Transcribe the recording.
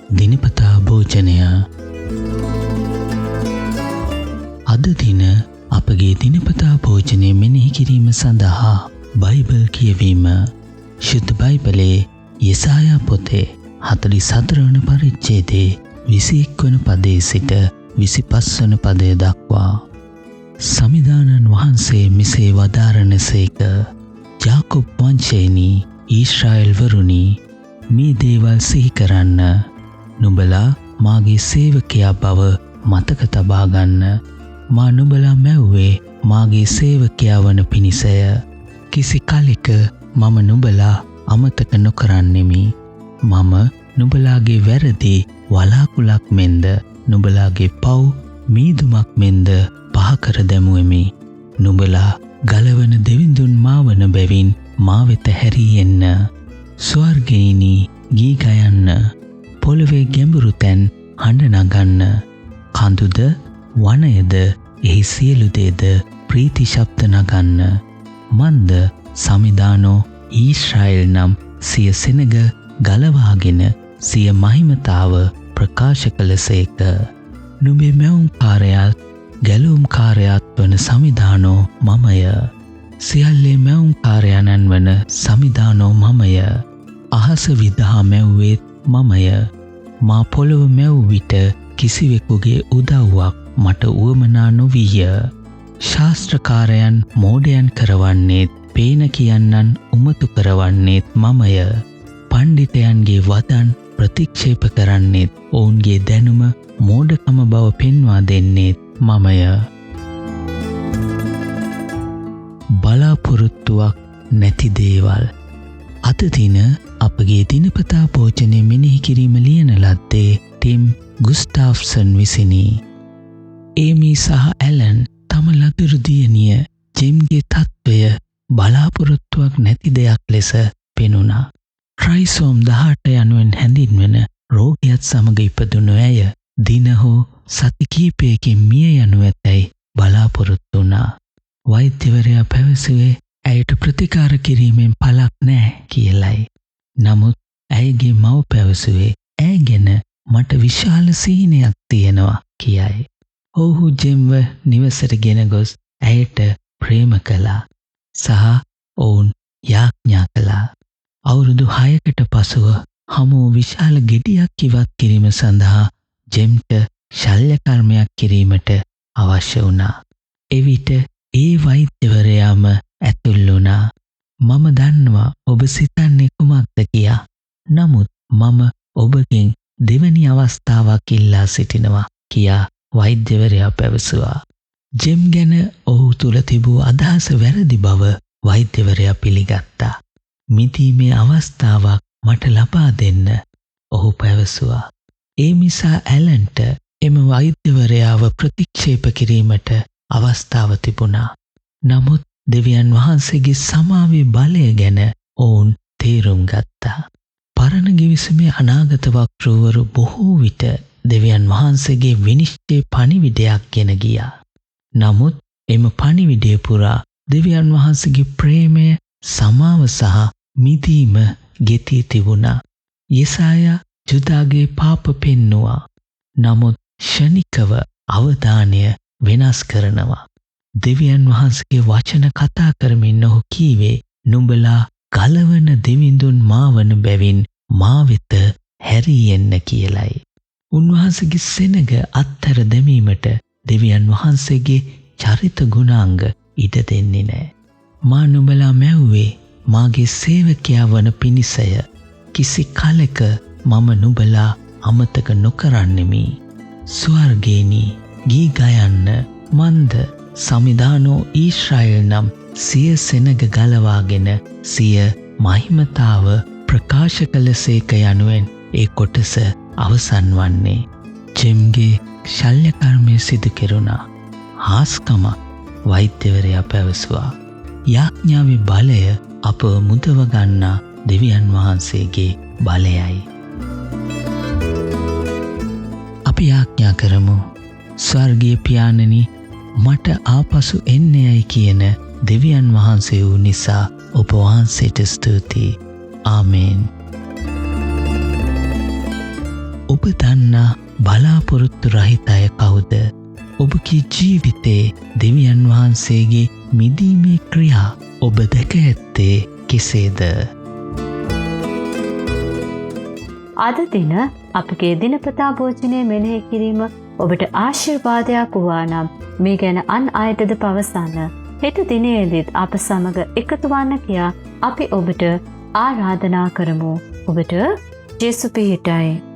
දිනපතා භෝජනය. අද දින අපගේ දිනපතා භෝජනය මෙනෙහි කිරීම සඳහා බයිබල් කියවීම ශුද්ධ බයිබලයේ යෙසායා පොතේ 44 වන පරිච්ඡේදයේ 21 වන පදයේ සිට 25 වන පදය දක්වා. සමිඳාණන් වහන්සේ මෙසේ වදාරනසේක. ජාකොබ් වංශයෙනි, ඊශ්‍රායෙල් වරුනි, මේ දේවල් සිහි කරන්න. නුඹලා මාගේ සේවකයා බව මතක තබා ගන්න. මා නුඹලා මැව්වේ මාගේ සේවකයා වන පිණිසය. කිසි කලෙක මම නුඹලා අමතක නොකරන්නෙමි. මම නුඹලාගේ වැරදි වලාකුළක් මෙන්ද නුඹලාගේ පව් මීදුමක් මෙන්ද පහ කර දැමුවෙමි. නුඹලා ගලවන දෙවිඳුන් මා වන බැවින් මා වෙත හැරී එන්න. ස්වර්ගයිනි, ගී ගයන්න. පොළවේ ගැඹුරු තැන් හඬ නගන්න. කඳුද වනයද එහි සියලු දේද ප්‍රීති ශබ්ද නගන්න. මන්ද සමිඳානෝ ඊශ්‍රායෙල් නම් සිය සෙනග ගලවාගෙන සිය මහිමතාව ප්‍රකාශ කළසේක. නුඹේ මැවුම්කාරයාත් ගැලවුම්කාරයාත් වන සමිඳානෝ මමය. සියල්ලේ මැවුම්කාරයාණන් වන සමිඳානෝ මමය. අහස විදහා මැව්වේත් මමය. මා පොළොව මැව් විට කිසිවෙකුගේ උදව්වක් මට උවමනා නොවීය. ශාස්ත්‍රකාරයන් මෝඩයන් කරවන්නේත් පේන කියන්නන් උමතු කරවන්නේත් මමය. පණ්ඩිතයන්ගේ වදන් ප්‍රතික්ෂේප කරන්නේත් ඔවුන්ගේ දැනුම මෝඩකම බව පෙන්වා දෙන්නේත් මමය. බලාපොරොත්තුවක් නැති දේවල්. අද දින අපගේ දිනපතා භෝජනය මෙනෙහි කිරීම ලියන ලද්දේ ටිම් ගුස්ටාෆ්සන් විසිනි. ඒමී සහ ඇලන් තම ලදරු දියණිය ජෙම්ගේ තත්ත්වය බලාපොරොත්තුවක් නැති දෙයක් ලෙස පෙනුණා. ට්‍රයිසෝම් 18 යනුවෙන් හැඳින්වෙන රෝගයත් සමග ඉපදුණු ඇය දින හෝ සති කිහිපයකින් මිය යනු ඇතැයි බලාපොරොත්තු වුණා. වෛද්‍යවරයා පැවසුවේ ඇයට ප්‍රතිකාර කිරීමෙන් පළක් නෑ කියලයි. නමුත් ඇයගේ මව පැවසුවේ ඇය ගැන මට විශාල සිහිනයක් තියෙනවා කියයි. ඔවුහු ජෙම්ව නිවසට ගෙන ගොස් ඇයට ප්‍රේම කළා සහ ඔවුන් යාඥා කළා. අවුරුදු 6කට පසුව හමු විශාල ගෙඩියක් ඉවත් කිරීම සඳහා ජෙම්ට ශල්‍ය කර්මයක් කිරීමට අවශ්‍ය වුණා. එවිට ඒ වෛද්‍යවරයාම ඇතුල් වුණා. මම දන්නවා ඔබ සිතන්නේ කුමක්ද කියා. නමුත් මම ඔබගෙන් දෙවැනි අවස්ථාවක් ඉල්ලා සිටිනවා කියා වෛද්‍යවරයා පැවසුවා. ජෙම් ගැන ඔහු තුල තිබූ අදහස වැරදි බව වෛද්‍යවරයා පිළිගත්තා. මිදීමේ අවස්ථාවක් මට ලබා දෙන්න ඔහු පැවසුවා. ඒ නිසා ඇලන්ට එම වෛද්‍යවරයාව ප්‍රතික්ෂේප කිරීමට අවස්ථාව තිබුණා. නමුත් දෙවියන් වහන්සේගේ සමාවේ බලය ගැන ඔවුන් තේරුම් ගත්තා. පරණ ගිවිසුමේ අනාගත වක්තෘවරු බොහෝ විට දෙවියන් වහන්සේගේ විනිශ්චය පණිවිඩයක් ගෙන ගියා. නමුත් එම පණිවිඩය පුරා දෙවියන් වහන්සේගේ ප්‍රේමය, සමාව සහ මිදීම ගෙතී තිබුණා. යෙසායා ජුදාගේ පාප පෙන්නුවා. නමුත් ක්ෂණිකව අවධානය වෙනස් කරනවා. දෙවියන් වහන්සේගේ වචන කතා කරමින් ඔහු කීවේ, නුඹලා ගලවන දෙවිඳුන් මා වන බැවින් මා වෙත හැරී එන්න කියලයි. උන්වහන්සේගේ සෙනග අත්හැර දැමීමට දෙවියන් වහන්සේගේ චරිත ගුණාංග ඉඩ දෙන්නේ නෑ. මා නුඹලා මැව්වේ මාගේ සේවකයා වන පිණිසය. කිසි කලෙක මම නුඹලා අමතක නොකරන්නෙමි. ස්වර්ගේනි, ගී ගයන්න. මන්ද සමිඳානෝ ඊශ්‍රායෙල් නම් සිය සෙනග ගලවාගෙන සිය මහිමතාව ප්‍රකාශ කළසේක යනුවෙන් ඒ කොටස අවසන් වන්නේ. ජෙම්ගේ ශල්‍ය කර්මය සිදු කෙරුණා. හාස්කමක් වෛද්‍යවරයා පැවසුවා. යාඥාවේ බලය අපව මුදව ගන්නා දෙවියන් වහන්සේගේ බලයයි. අපි යාඥා කරමු. ස්වර්ගීය පියාණනි, මට ආපසු එන්නේයයි කියන දෙවියන් වහන්සේ වූ නිසා ඔබ වහන්සේට ස්තුතියි. ආමේන්. ඔබ ඔබ දන්නා බලාපොරොත්තු රහිත අය කවුද? ඔබගේ ජීවිතේ දෙවියන් වහන්සේගේ මිදීමේ ක්‍රියා ඔබ දැක ඇත්තේ කෙසේද? අද දින අපගේ දිනපතා භෝජනය මෙනෙහි කිරීම ඔබට ආශිර්වාදයක් වූවා නම් මේ ගැන අන් අයටද පවසන්න. හෙට දිනයේදීත් අප සමග එකතු වන්න කියා අපි ඔබට ආරාධනා කරමු. ඔබට ජේසු පිහිටයි.